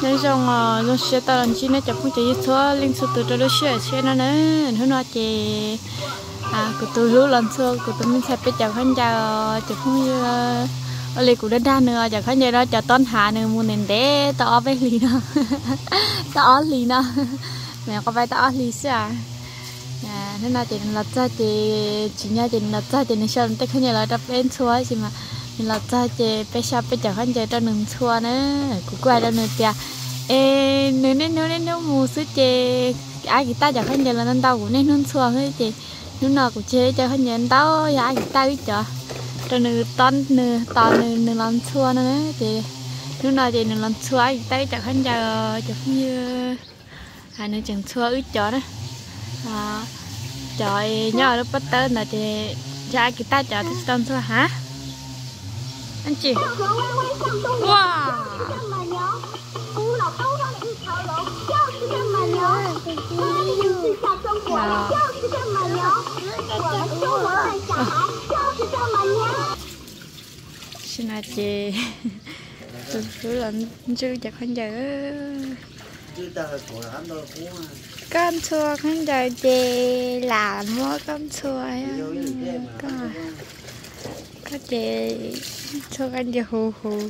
Nyob zoo os, zoo siab tau los ntsib nej cov phooj cov ywg txhua leej txhua tus rau lub sij hawm tshiab no na. Hnub no ces kuv tus hlub los ntxhua kuv tus me ntxhais peb cov khaub ncaws os cov phooj ywg. Ua li kuv dag dag nws os, cov khaub ncaws no cov tob hnav nws mus ntev ntev tau ob peb hlis no, tau ob hlis no, me nyuam qhuav pais tau ob hlis xwb. Hnub no ces nws los txog ces tsis nyob ces nws los txog ces nws xa tej khaub ncaws los rau peb ntxhua tab sis mas nws los txog ces peb xa peb cov khaub ncaws rau nws ntxhua na. Kuv kuj hais rau nws tias, es nws niaj hnub niaj hnub mus xwb ces Ab Kiv Taj cov khaub ncaws los ntau ntau kuv niaj hnub ntxhua xwb ces hnub no kuv tseg ib co khaub ncaws ntau yog Ab Kiv Taj wb cov rau nws tob nws tos nws nws los ntxhua no na. Ces hnub no ces nws los ntxhua Ab Kiv Taj wb cov khaub ncaws cov phooj ywg. Nws tseem ntxhua wb cov na. Cov nyob lub pob tawb ntawd ces yog Ab Kiv Taj cov twb tsis tau ntxhua hab. Tsis, ua, sim no ces tus hlub los ntswj cov khaub ncaws. Koj ntxhua khaub ncaws ces lam muab koj ntxhua. Koj, koj ces ntxhua khaub ncaws huv huv.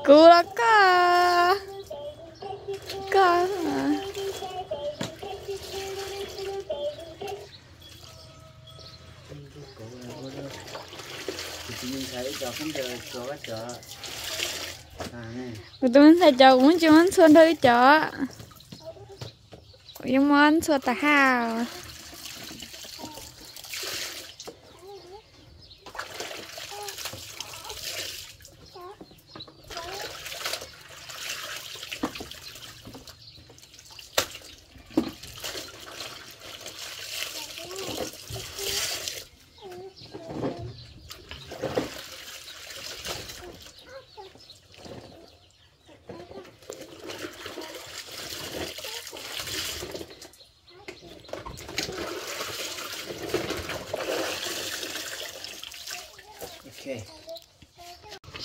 Kuv los koj, koj. Kuv tus me ntxhais cov kuv muab tsis muab ntxhua nrog wb cov. Kuv yeej muab ntxhua tas haj.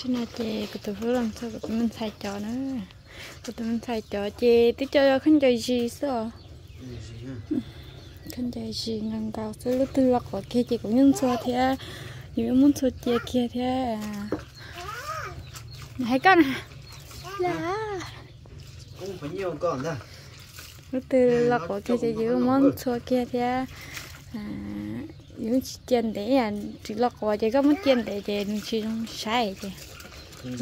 Sim no ces kuv tus hlub los ntxhua kuv tus me ntxhais cov na. Kuv tus me ntxhais cov ces twb coj khaub ncaws zis xwb os. Khaub ncaws zis nkaus nkaus xwb, lub twg los quav kiag ces kuv yeej ntxhua thiab. Yus yeej muab ntxhua cia kiag thiab. Hais koj na. Lub twg los quav kiag ces yus muab ntxhua kiag thiab. Yus tsis cia ntev, tsis los quav ces koj muab cia ntev ces nws tsis zoo saib ces. Nws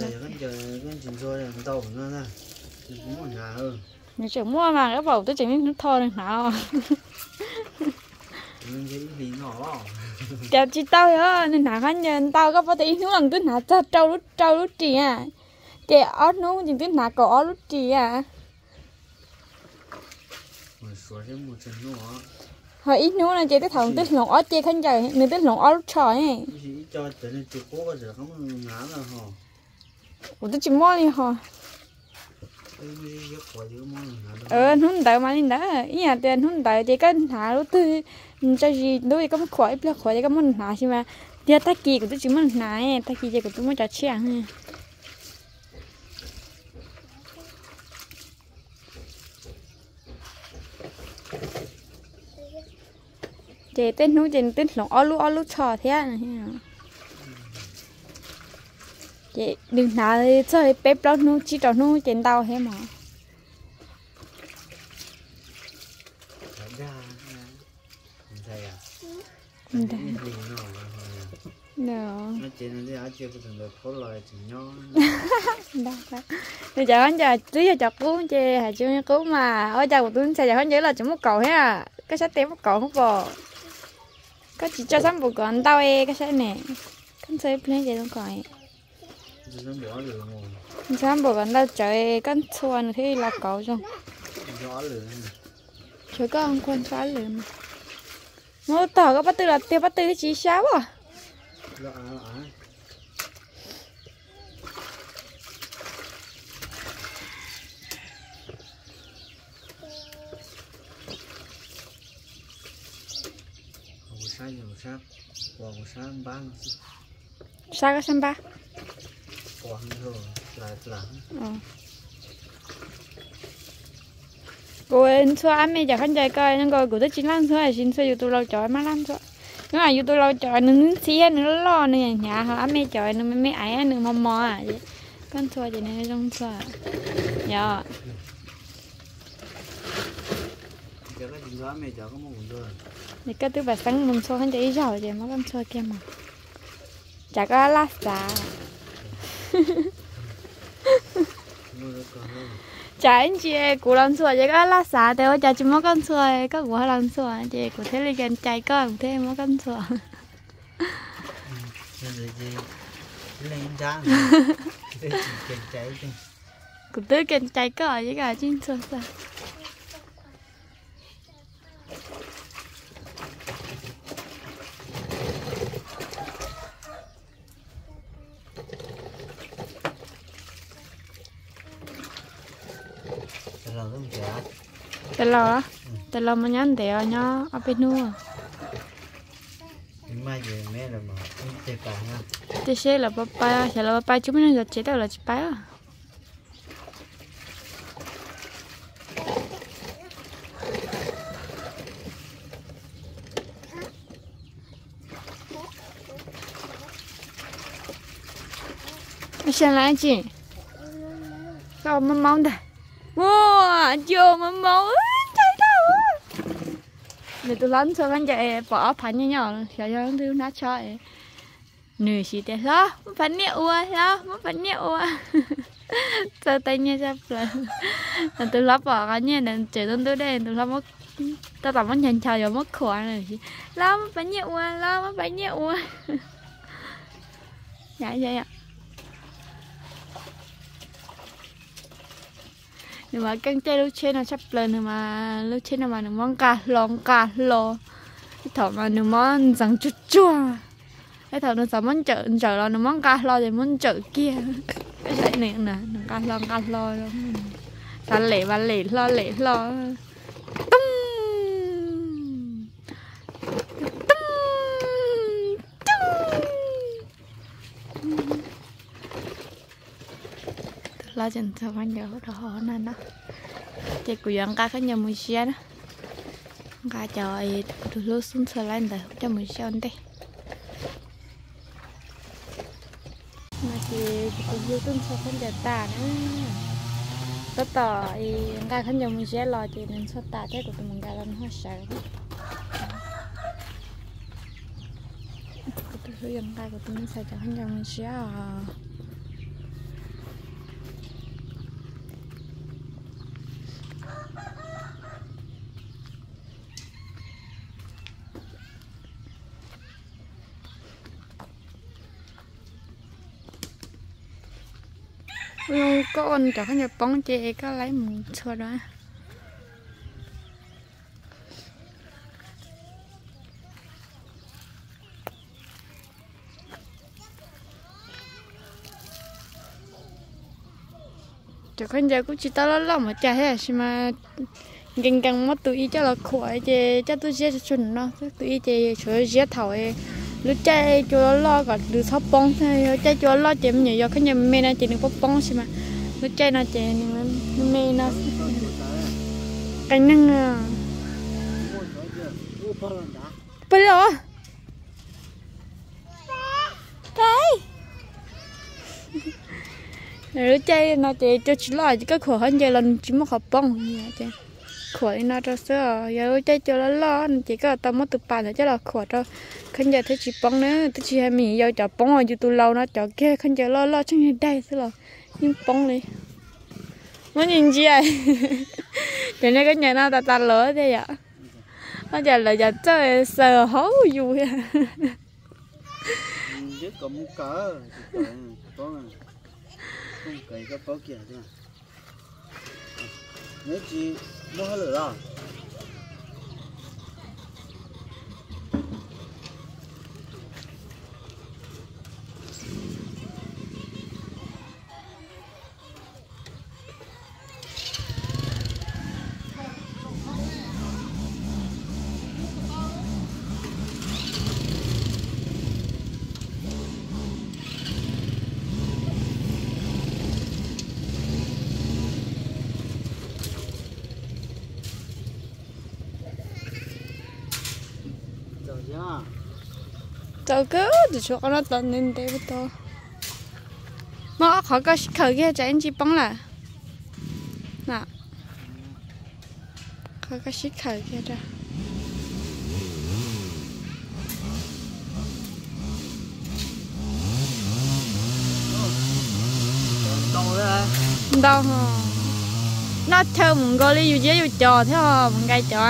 tseem muaj mas, koj pom twb tseem niaj hnub tho nws hnav. Cas tsis tau os, nws hnav khaub ncaws ntau, koj pom tias ib hnub los nws twb hnav txog rau lub, rau lub ris a. Ces ob hnub ces twb hnav kaum ob lub ris a. Ho ib hnub no ces twb thaum nws twb hloov ob ce khaub ncaws, nws twb hloov ob lub tsho. Kuv twb tsis muaj li ho. Hnub ntawd mas li ntawd, ib yam tias hnub ntawd ces koj hnav lub twg, tso zis ntub ces koj muab khuam ib pliag qhuav ces koj muab nws hnav xwb mas. Tiag tag kis kuv twb tsis muab nws hnav, tag kis ces kuv twb muab cov tshiab. Ces tej hnub ces nws twb hloov ob lub ob lub tsho thiab. Ces nws hnav txog peb plaub hnub tsib rau hnub ces ntau thiab mas. Nws cov khaub ncaws twb yog cov qub ces hais tsis qub mas ua cas kuv tus ntxhais cov khaub ncaws los tseem muaj kaum thiab. Koj sab tes muaj kaum hub pom. Koj tsis tso sab npum kom ntau es koj saib ne. Koj ntxhua ib pliag ces zoo kom. Ntxhua npum kom ntau tsawv koj ntxhua nws thiaj los kaum zoo. Tshuav koj nquag ntxhua ob lwm mas. Muab tog koj pob tw los tiag pob tw tsis sab as. Sab koj sab npab. Kuv ntxhua ab me cov khaub ncaws ko, zoo nkaus kuv twb tsis laj ntxhua, tiam sis ntxhua yus tus laus cov mas laj ntxhua. Nws yus tus laus cov nws ntxhib, nws loj loj, nws hnyav hnyav, ho ab me cov nws me me aiv, nws mos mos. Koj ntxhua ces nws zoo ntxhua. Yog. Ces koj twb pam xeeb mus ntxhua khaub ncaws ib zaug ces muab koj ntxhua kiag mas. Tsam koj laj xav. Tsam ib ntsis kuv los ntxhua ces koj laj xav tias ua cas tsis muab koj ntxhua, koj kuv ho los ntxhua ces kuv thiaj li kem cai koj, kuv thiaj muab koj ntxhua. Kuv twb kem cai koj ces koj tsis ntxhua xwb. Tais laus, tais laus mas nyob ntev os, nyob ob peb hnub. Tej seb lawv pab pab, xyov lawv pab pab tsis muaj neeg zov tsev tej lawv tsis pab. Ua li cas tsis, koj mob mob ntag. Ua, ua mob mob, ntshai tau. Nws tus hlob ntxhua khaub ncaws pom ob phav nyiaj nyob, xyov yog leej twg lub hnab tsho. Nws siv tias hlob muab phav nyiaj ua, hlob muab phav nyiaj ua. Txawj tau nyiaj tshaj plaws. Tus hlob pom qhov nyiaj ntawd tseem ntub ntub dej, tus hlob tab tom muab nchaws nchaws yuav muab khuam, hlob muab phav nyiaj ua, hlob muab phav nyiaj ua. Nws mas keej caij lub tsheb no tshaj plaws, nws mas lub tsheb no mas nws muab nqa hlo nqa hlo. Ib thaum mas nws muab ntxeev tsuag tsuag, ib thaum nws xav muab ntsawm ntsawm los nws muab nqa hlo ces muab ntsawm kiag. Nws nqa hlo nqa hlo, xav lem mas lem hlo lem hlo. Tooj, tooj, tooj. Tus hlob tseem ntxhua khaub ncaws rau hauv no no. Ces kuv yuav nqa khaub ncaws mus ziab na. Nqa cov kuv tus hlub xub ntxhua laib ntawd coj mus ziab ua ntej. No ces kuv tus hlub twb ntxhua khaub ncaws tas na. Tab tom nqa khaub ncaws mus ziab los ces nws ntxhua tas thiab, kuv tus mus nqa los nws ho sawv. Kuv tus hlub yuav nqa kuv tus me ntxhais cov khaub ncaws mus ziab os. Ua zoo koj ua cov khaub ncaws poob ces koj laib mus ntxhua dua. Cov khaub ncaws kuj tsis tau loj loj mas cas thiab, tab sis mas nkees nkees muab tus ib coj los khuam ces coj tuaj ziab tsuag tsuag no, tus ib ces tshuav ziab thaum lub caij cua loj loj kom nws txhob poob, yog caij cua loj ces me nyuam yaus khaub ncaws me no ces nws poob poob, tab sis mas lub caij no ces nws me no. Qee neeg. Pab los. Lub caij no ces cua tsis loj ces koj khuam khaub ncaws los nws tsis muaj qhov poob. Khuam li no rau xwb, yog lub caij cua loj loj no ces koj tau muab tus pas ntawd coj los khuam rau khaub ncaws thiaj tsis poob na. Twb tsis hais me nyuam yaus cov poob, yus tus laus no cov kiag khaub ncaws loj loj tseem daig xwb los yeej poob li. Muab ntsia ntsia, cov niag khaub ncaws no tas tas los tiag yom. Ua cas lawv cov txawj xaws hauv yus thiab. Tau kawg, tus tshuav qhov no tau ntev ntev puas tau. Muab ob qhov koj sib khaws kiag tsam ib ntsis poob lawm. Qhov koj sib khaws kiag rau. Ntau hos. Noj chaw mus nkaus li yus ciab yus cos thiab mus nkai cov.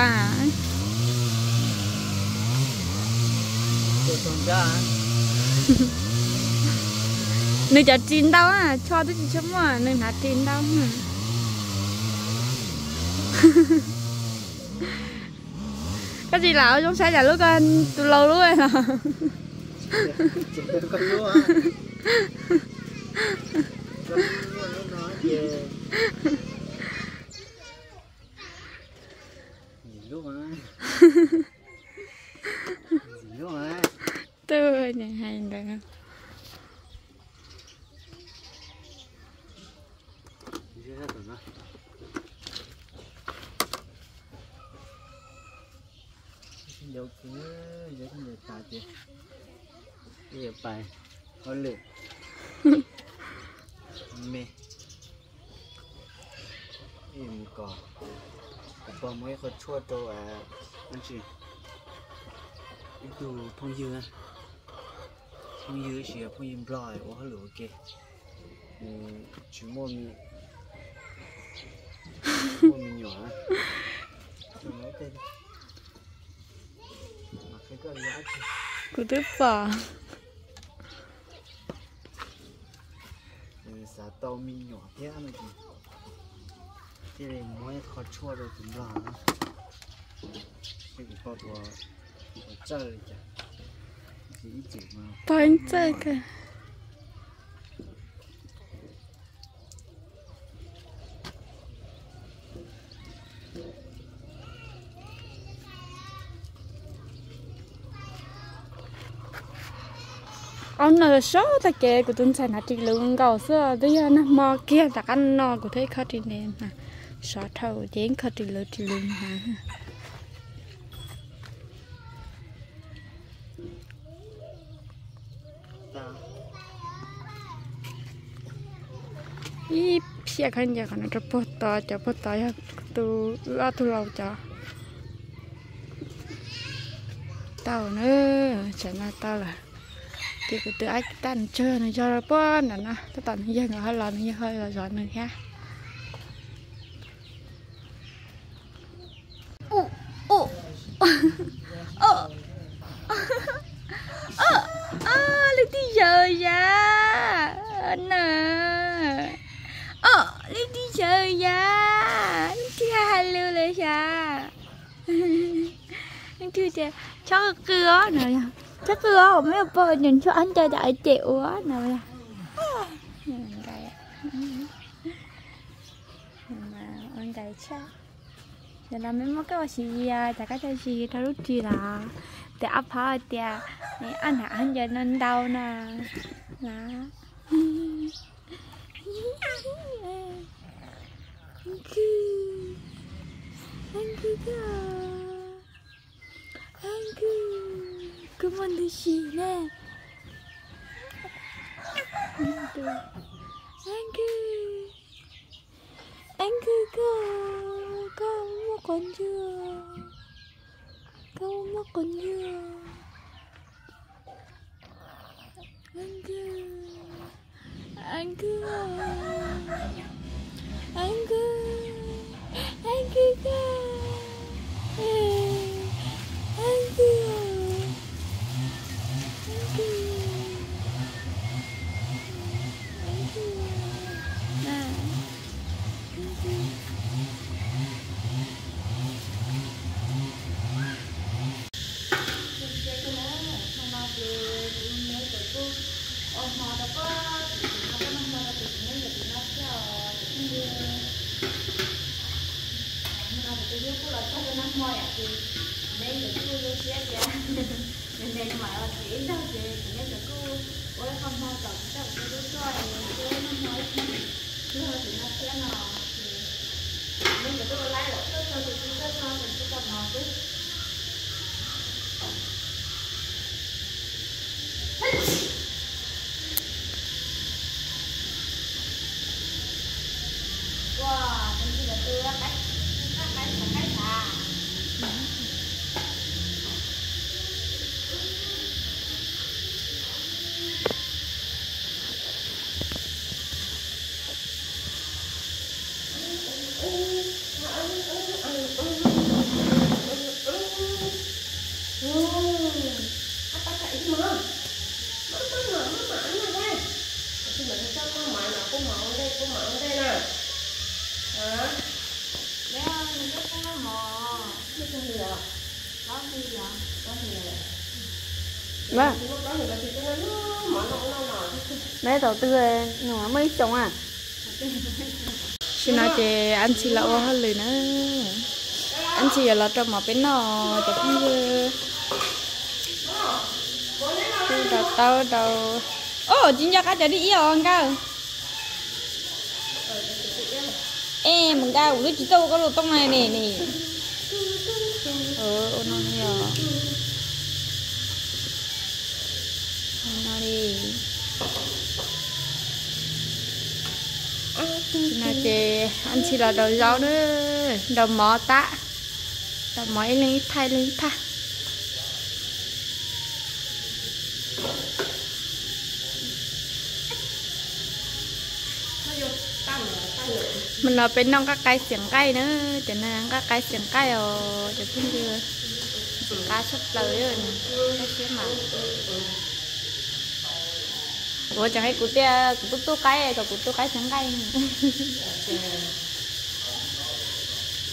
Nws cov ris ntau, tsho twb tsis tshua muaj, nws hnav ris ntau. Koj tsis lam ua zoo saib cas lub ko tus laus lub los. Twb hais ntawd. Pais hauj lwm me, mus kos, kuv pog muab ib qho tshuaj rau, ib tug phooj ywg, phooj ywg ib sim phooj ywg Nplog ua hauj lwm ua ke, tsis muaj me nyuam. Kuv twb pom. Xav tau me nyuam thiab no ces thiaj li muab ib qho tshuaj rau tus Nplog no. Kuv pog tus txawj li cas, pog ib txwm pog ib txawj kawg. Ob no sob tag kev kuv tus ntxhais hnav ris luv nkaus xwb, twb yog nag hmo kiag tom qab no kuv thiaj ib khob ris ntev hnav, sov dhau ces ib khob ris luv ris luv hnav. Ib phiaj khaub ncaws qhov no rau puag tod, cov puag tod yog tus wb ob tug laus cov. Tau na, tsam no tau lawm. Ces kuv tus ab tag nws tsawg nws yog puag nram no, tab tom nws yawg nkawd ho los nws yawg ho los zov nws thiab. Leej twg yawg yam na? Leej twg yawg yam? Leej twg hais lus lawm yam? Leej twg tias txhob qw qw os no, txhob qw qw os, muaj ib pog nws tshuav ab ncas cov av cem ua no. Ua ntais tshaj. Yog no mej muab koj ua siv zias cas koj coj siv rau lub ris los? Tes ob phov tias ab nam ab ncaws no ntau no los. Kw, kw, koj, koj muaj ntws sim na. Kw, kw, koj, koj muaj quav ntswg, koj muaj quav ntswg. Kw, kw, kw, kw, koj, kw, kw, kw. Zoo siab kawg na, hmo no ces kuv me cov kuj ua hmo rau pog tim no, pog noj hmo rau tim kuv me cov tim no thiab os cov phooj ywg. Hmo no kuv tus hlub kuj los txog rau nag hmo yom, ces kuv me cov kuj zoo siab tias nws ntev nws mam los tsev ib zaug ces kuv me cov kuj ua ib qho hmo kom kuv coj kuv tus hlub tuaj es ua nag hmo ib pliag rau tim no thiab no. Ces kuv me cov kuj ua laib lawm, tuaj txog ces kuv tuaj txog ces kuv tau mov xwb. Neb tau twg no muaj ib xyoos a. Tam sim no ces Ab Ntxhi los ua hauj lwm na. Ab Ntxhi yuav los rau mov peb noj cov phooj ywg. Rau taub rau. Os, tsis nco qab cov dib iab os nkawd. Es mus nkawd, kuv twb tsis tau ua koj lus tooj na ne ne. Ua no li os. No li. Tam sim no ces Ab Ntxhi los rau zaub na, rau mov tab, rau mov ib leeg ib thaj ib leeg ib thaj. Mas no peb noj nqaij qaib xiav nqaij na, cov no nqaij qaib xiav nqaij os cov phooj ywg. Ntxim qab tshaj plaws, qab siab mas. Ua tseem hais kuv tias kuv tub tub qaib kom kuv tub qaib xiav nqaij.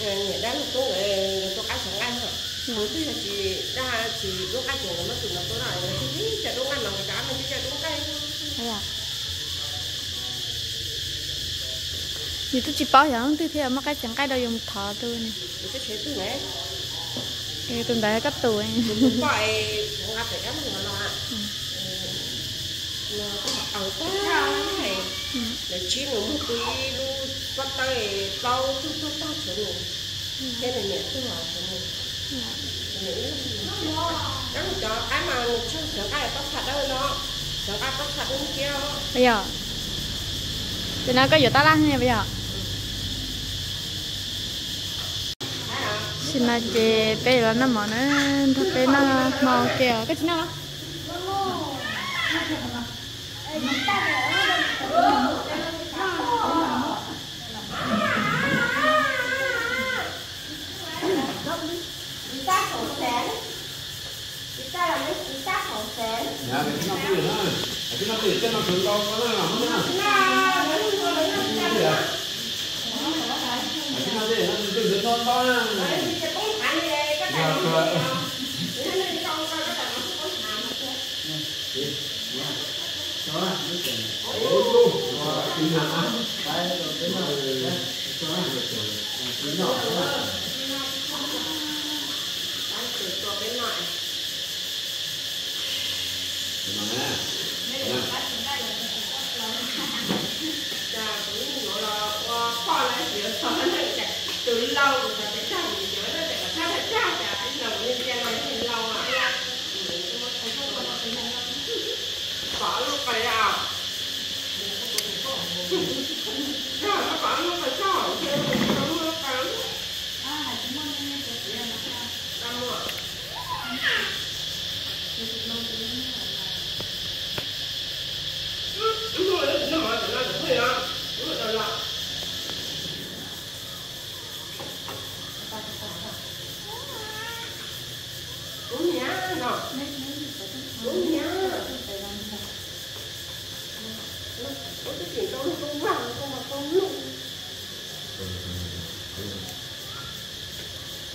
Niam dab laug tub nkawd yuav tub qaib xiav nqaij na. Kuv twb yog tsis dab tsis tub nqaij ces nkawd muab tus no tub no, nkawd tias tsis coj tub nqaij no, nkawd cov ab me tsis coj tub nqaij. Yus twb tsis paub xyov leej twg thiab muab qaib xiav nqaij rau yus mus thov tus ne. Tus ntawd koj tus. Tus poj nqa pem dab laug no los. Lawv tsib nus muag pw ib lub pob tawb, plaub tug tuag tag tshuav nws, thiab nws niam tuag tshuav nws. Nws ib leeg. Dab laug cov qaib mas nws tshaj xiav nqaij pob txha dawb no, xiav nqaij pob txha dawb thiab. Yog, ces no koj yuav tab laj ne puas yog? Tam sim no ces peb los noj mov na, nrog peb noj hmo kiag, koj tsis noj los? Tus laus kuv xav tias tsag vim cov no ces kom txhob tau tsag cas ib los kuv yeej tias no yog laus. Pom lub qas, pom lub qas txog, tsis tau muaj lub qas. Kuv niam no, kuv niam, kuv twb tsis tau lub koob vaj, koob vaj koob lub.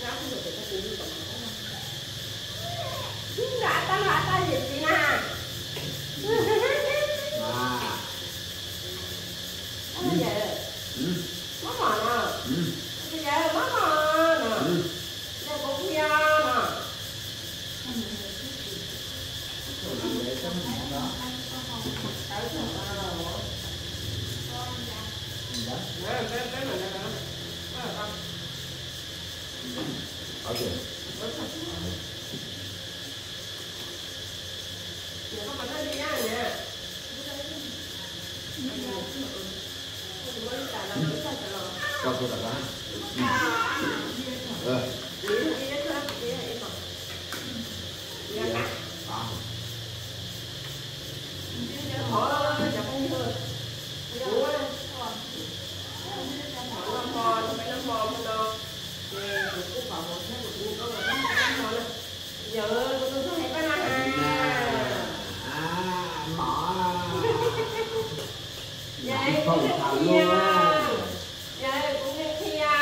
Nyob kuv niam pem tag tus yug tom qoob vaj. Nyob tab lub, tab yawm txiv na. Tab yawm, mab mom no. Tab yawm mab mom no. Yog kuv qhia no. Yog kuv tus ntxhais hais Paj Na has. Mom, kuv qhia, yog kuv qhia,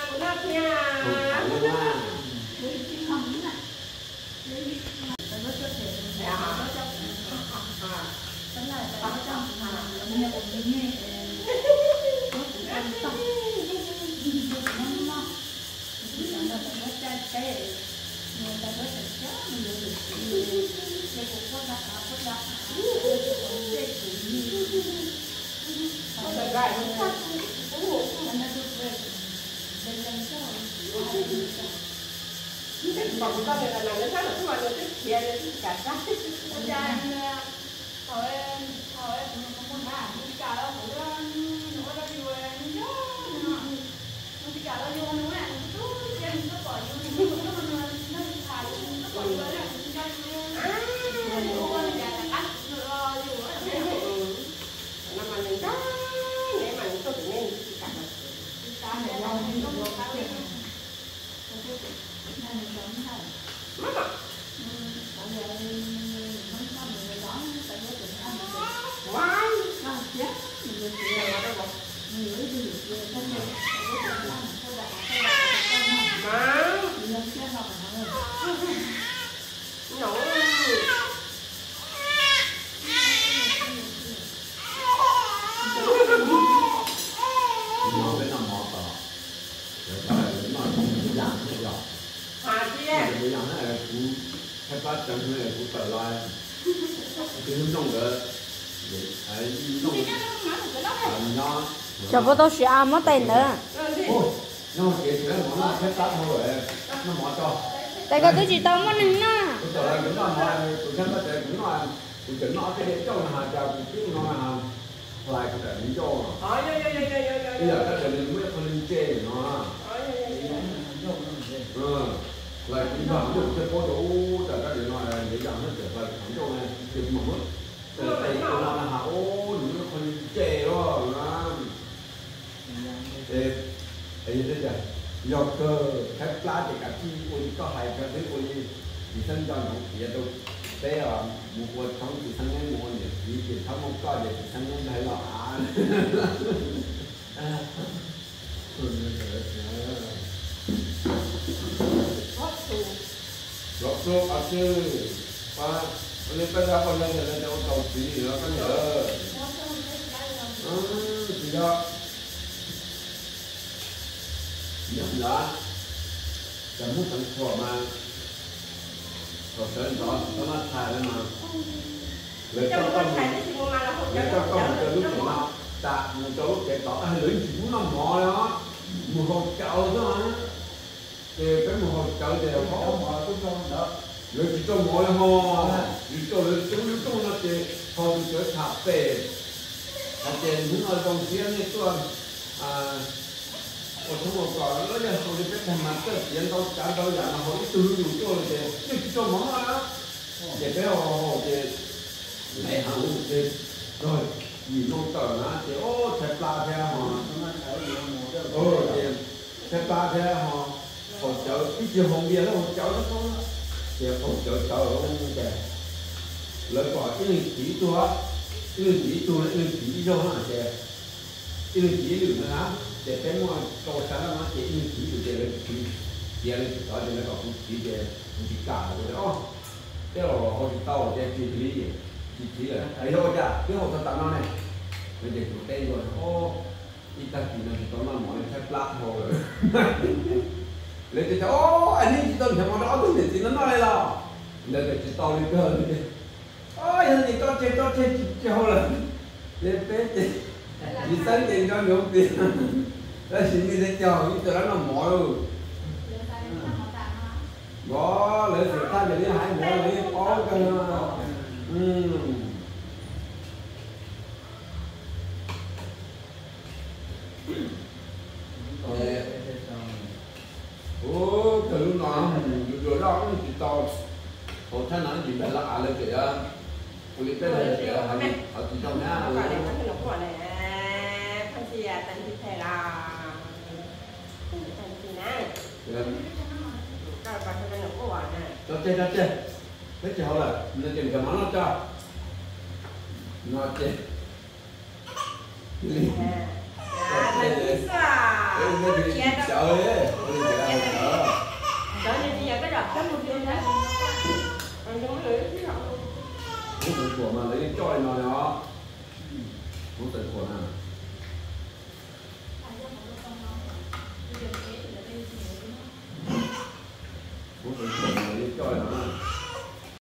kuv noj qhia. Nws tsis pom kuv txoj niag qas nas, nws sab nws tuaj mas nws twb khiav, nws twb tsis kam sab. Thaum, thaum kuv mus nram nws tsis kam los kuv, nws ua rau yus nyob nyob nws, nws tsis kam los yus nws, nws tu siab nws tuaj pom yus, nws tuaj nrog nws tham, nws tuaj pom yus, nws nco yus, nws ua nws cas rov qab los yus. No mas nws nco, nws mas nws tuaj tim nej nws twb tsis kam los. Peb noj mov tos, lawv noj ib yam thiab yog, ib yam na, kuv thaj plab tseev kuv tawm los, twb nplooj nkawd, nplooj nyob. Cov puas tau siv a muab tais ntawd. Nyob kev tsev mov noj thaj plab dhau lawm, noj mov tso. Tais koj twb tsis tau muaj neeg noj. Kuv tawm los kuv noj mov, kuv thaj plab tseev kuv noj, kuv tseem noj tej diav ncauj no has, cas kuv twb no na has, hlais kuv daim diav ncauj. Ib yam kab tias nws muaj ib qho li ntse no. Hlais kuv nrog ncauj kuv thiaj paub tias ub, cas kab tias no ntev yam thiab tseem hlais kuv qhov ncauj na, ces kuv mam muab tais tais no na has, ub, nws muaj ib qho li ntse lawm na. Es, es yog tias, yog kawg thaj plab ces kav tsij ua li koj hais, kav tsij ua li Txiv Xeeb nco ntsoov piav rau peb os, mus ua tshoob Txiv Xeeb neb mus ua niam txiv ces txhob muaj koj ces Txiv Xeeb neb ntag los av. Lov txhua qhov twg, ua li peb zaj poj yog tias lawv tias ua tau txiv los koj niam, tsis yog, yog ntawd, cas muab teev tshuam mas thaum sawv ntxov tsis tau noj tshais lawm mas, lawv coj koj mus, lawv coj koj mus rau lub tsev no, tas mus rau lub tsev tod tab sis lawv yeej tsis pub noj mov li os, mus haus cawv xwb. Ces peb mus haus cawv ces lawv tsis rau mov li ho, tsis rau lawv coob lub rooj no ces ho tus cawv tham pem, hais tias hnub no zoo siab nej tuaj ua tshoob ua kos los yog haus li peb tag mas txawj piav ntau tsav ntau yam no haus ib tug lub yus tuaj los ces yeej tsis rau mov noj na. Ces peb haus haus ces me heev ces txog yim moo tawm na ces o, tshaib plab thiab ho, ces tshaib plab thiab ho, haus cawv twb tsis haus npias lawm, haus cawv xwb, ces haus cawv tawv ces lawv kom ib leeg thim ib tug, ib leeg thim ib tug, ib leeg thim ib zaug na ces ib leeg thim ib lwm na, ces peb muaj rau sab laj no ces ib leeg thim ib lwm ces lawv thim, tiav li tsis tov ces lawv kom kuv thim ces kuv tsis kam, kuv tias o, tej laus los haus tsis tau ces tsis thim, tsis thim lawm. Yog ua cas twb haus txog tam no ne? No ces kuv teb dua, o, ib tag kis no tsis tau noj mov li, tshaib plab dhau lawm. Lawv tias o, es nej tsis tau nrhiav mov rau ob tug niam txiv no noj li los? Lawv tias tsis tau li kawg. O, yog li koj tseg koj tseg, tsis haus lawm. Ces peb ces txiv xeeb ces nco ntsoov tias tab sis nej teb caug ib tug dab noj mov lauj. Npov lawv xwm thaj ces lawv yeej hais ntawd, lawv yeej paub kawg no. Ub, kawg lub no, yus zuas zoj tsis tau, hauv tshab no tsis npaj los av lawv tseem ua li peb los tseem hov tsis zoo na. Tso tseg, tso tseg, peb tsis hauv lawm, no ces nkawd mam noj tso. No ces li, peb ua nej li xyaw, ua li xyaw. Muab txawm khuam mas lawv yeej coj li no li os. Muab txawm khuam na. Muab txawm khuam.